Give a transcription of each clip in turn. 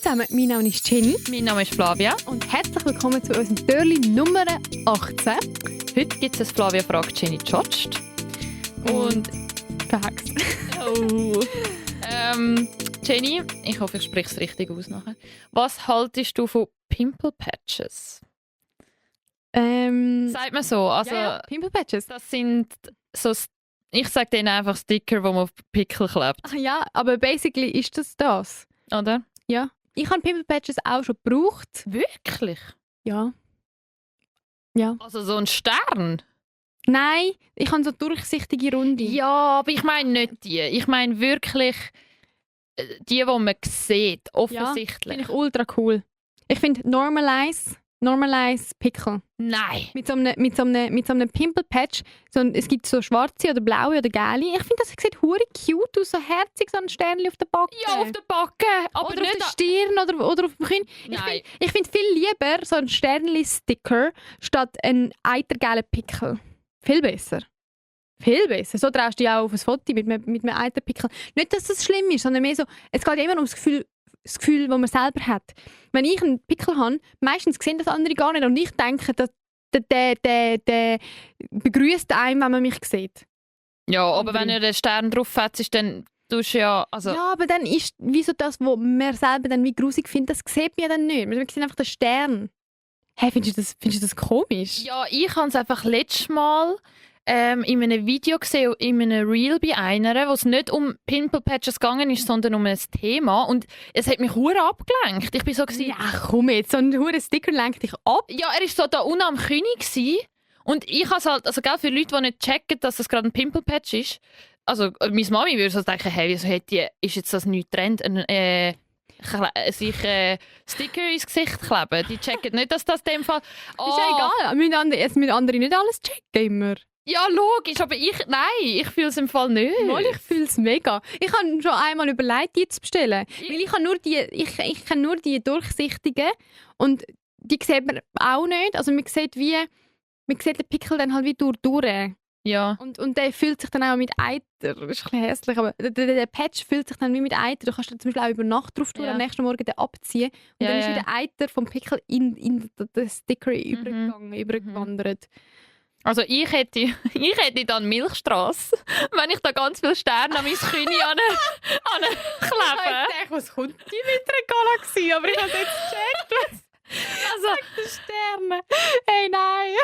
zusammen, mein Name ist Jenny. Mein Name ist Flavia. Und herzlich willkommen zu unserem Türli Nummer 18. Heute gibt es Flavia fragt Jenny Jotst. Und verhext. Oh. Jenny, ich hoffe, ich spreche es richtig aus nachher. Was haltest du von Pimple Patches? Sagt man so? Also, ja, Pimple Patches. Das sind so, ich sage denen einfach Sticker, die man auf Pickel klebt. Ach ja, aber basically ist das. Oder? Ja. Ich habe Pimple Patches auch schon gebraucht. Wirklich? Ja. Ja. Also so ein Stern? Nein, ich habe so durchsichtige Runde. Ja, aber ich meine nicht die. Ich meine wirklich die man sieht, offensichtlich. Ja, finde ich ultra cool. Ich finde Normalize Pickel. Nein. Mit so einem Pimple Patch. Es gibt so schwarze oder blaue oder gelbe. Ich finde, das sieht hure cute aus, so herzig, so ein Sternchen auf der Backe. Ja, auf der Backe. Aber oder nicht auf der Stirn oder auf dem Kinn. Nein. Ich finde viel lieber so ein Sternli-Sticker statt ein eitergelben Pickel. Viel besser. Viel besser. So traust du dich auch auf ein Foto mit einem Eiterpickel. Nicht, dass das schlimm ist, sondern mehr so, es geht immer um das Gefühl, das man selber hat. Wenn ich einen Pickel habe, meistens sehen das andere gar nicht und ich denke, dass der begrüßt einen, wenn man mich sieht. Ja, aber wenn ihr den Stern drauf fetzt, dann tust du ja... Also ja, aber dann ist wieso das, was man selber dann wie grusig findet, das sieht man ja dann nicht. Wir sehen einfach den Stern. Hey, findest du das komisch? Ja, ich habe es einfach letztes Mal in einem Video gesehen, in einem Reel bei einer, wo es nicht um Pimple Patches gegangen ist, sondern um ein Thema. Und es hat mich hure abgelenkt. Ich bin so ja, komm jetzt, so ein hure Sticker lenkt dich ab. Ja, er war so da unten am König gewesen. Und ich habe es halt, also gell, für Leute, die nicht checken, dass das gerade ein Pimple Patch ist, also meine Mami würde so denken, hey, wieso ist jetzt das nicht Trend, sich Sticker ins Gesicht kleben. Die checken nicht, dass das in dem Fall... Ist ja egal, müssen andere nicht alles checken immer. Ja, logisch, aber ich fühle es im Fall nicht. Mal, ich fühle es mega. Ich habe schon einmal überlegt, die zu bestellen. Weil ich kenne nur die durchsichtigen und die sieht man auch nicht. Also man sieht den Pickel dann halt wie durch. Ja. Und der fühlt sich dann auch mit Eiter, das ist ein bisschen hässlich, aber der Patch fühlt sich dann wie mit Eiter. Du kannst dann zum Beispiel auch über Nacht drauf tun, am nächsten Morgen den abziehen und dann ist wieder Eiter vom Pickel in den Sticker übergewandert. Also ich hätte dann Milchstrasse, wenn ich da ganz viele Sterne an mein Kühni klebe. Ich dachte, was kommt die mit der Galaxie? Aber ich habe jetzt gecheckt. Also, Sterne. Hey, nein.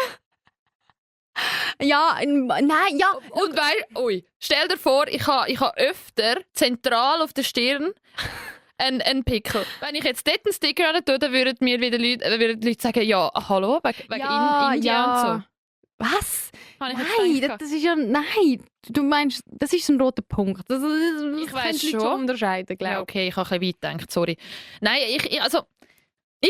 Ja, nein, ja. Und stell dir vor, ich habe öfter zentral auf der Stirn einen Pickel. Wenn ich jetzt dort einen Sticker rein tue, dann würden mir wieder Leute sagen, ja, hallo, wegen Indien und so. Was? Nein, das ist ja... Nein, du meinst, das ist so ein roter Punkt. Das ich weiss schon unterscheiden, glaube ich. Ja, okay, ich habe ein bisschen weit gedacht, sorry. Nein, ich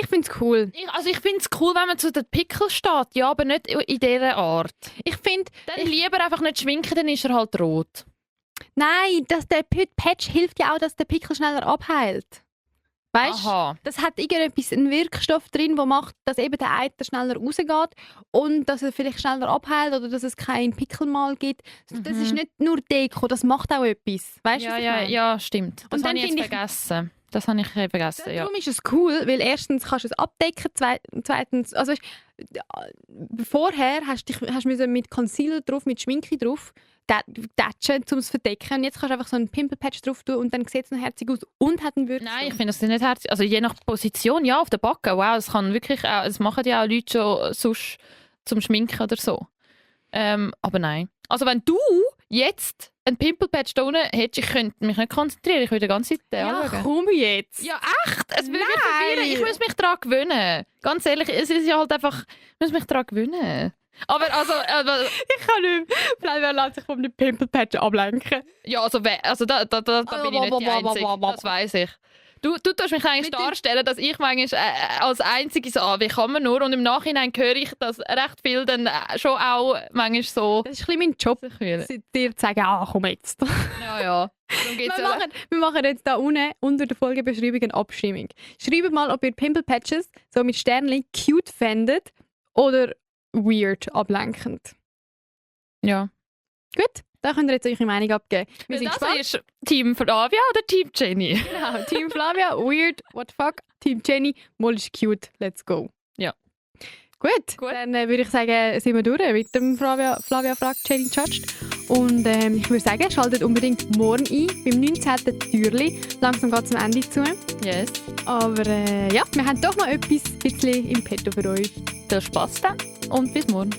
finde es cool. Ich finde es cool, wenn man zu den Pickel steht, ja, aber nicht in dieser Art. Ich finde... Dann lieber einfach nicht schminken, dann ist er halt rot. Nein, der Patch hilft ja auch, dass der Pickel schneller abheilt. Weißt du, das hat einen Wirkstoff drin, der macht, dass eben der Eiter schneller rausgeht und dass er vielleicht schneller abheilt oder dass es keinen Pickelmal gibt. Das ist nicht nur Deko, das macht auch etwas. Weißt du, ja, stimmt. Das habe ich jetzt vergessen. Das habe ich vergessen, ja. Darum ist es cool, weil erstens kannst du es abdecken, zweitens, also vorher hast du mit Concealer drauf, mit Schminke drauf, tätschen, um es zu verdecken. Und jetzt kannst du einfach so einen Pimple-Patch drauf tun und dann sieht es noch herzig aus und hat einen Wirkstoff. Nein, ich finde das nicht herzig. Also je nach Position, ja, auf der Backe, wow, das kann wirklich auch, das machen ja auch Leute schon sonst zum Schminken oder so. Aber nein. Also wenn du jetzt einen Pimple-Patch da unten hättest, ich könnte mich nicht konzentrieren, ich würde die ganze Zeit anschauen. Komm jetzt! Ja, echt? Es würde mich verwirren, ich muss mich daran gewöhnen. Ganz ehrlich, es ist ja halt einfach, ich muss mich daran gewöhnen. Aber also... ich kann nicht mehr. Vielleicht lässt sich von einem Pimple-Patch ablenken. Ja, also da bin ich nicht die Einzige, das weiss ich. Du tust mich eigentlich darstellen, dass ich manchmal als Einzige so, wie kann man nur? Und im Nachhinein höre ich, dass recht viel dann schon auch manchmal so... Das ist ein bisschen mein Job, dir zu sagen, komm jetzt. Ja. Wir machen jetzt da unten unter der Folgebeschreibung eine Abstimmung. Schreibt mal, ob ihr Pimple Patches so mit Sternchen cute fändet oder weird, ablenkend. Ja. Gut, Da könnt ihr jetzt eure Meinung abgeben. Wir sind Das gespannt. ist Team Flavia oder Team Jenny? Genau, Team Flavia, weird, what the fuck. Team Jenny, Moll ist cute, let's go. Ja. Gut. Dann würde ich sagen, sind wir durch mit dem Flavia fragt, Jenny judged. Und ich würde sagen, schaltet unbedingt morgen ein, beim 19. Türli. Langsam geht es am Ende zu. Yes. Aber ja, wir haben doch noch etwas bisschen im Petto für euch. Viel Spaß dann und bis morgen.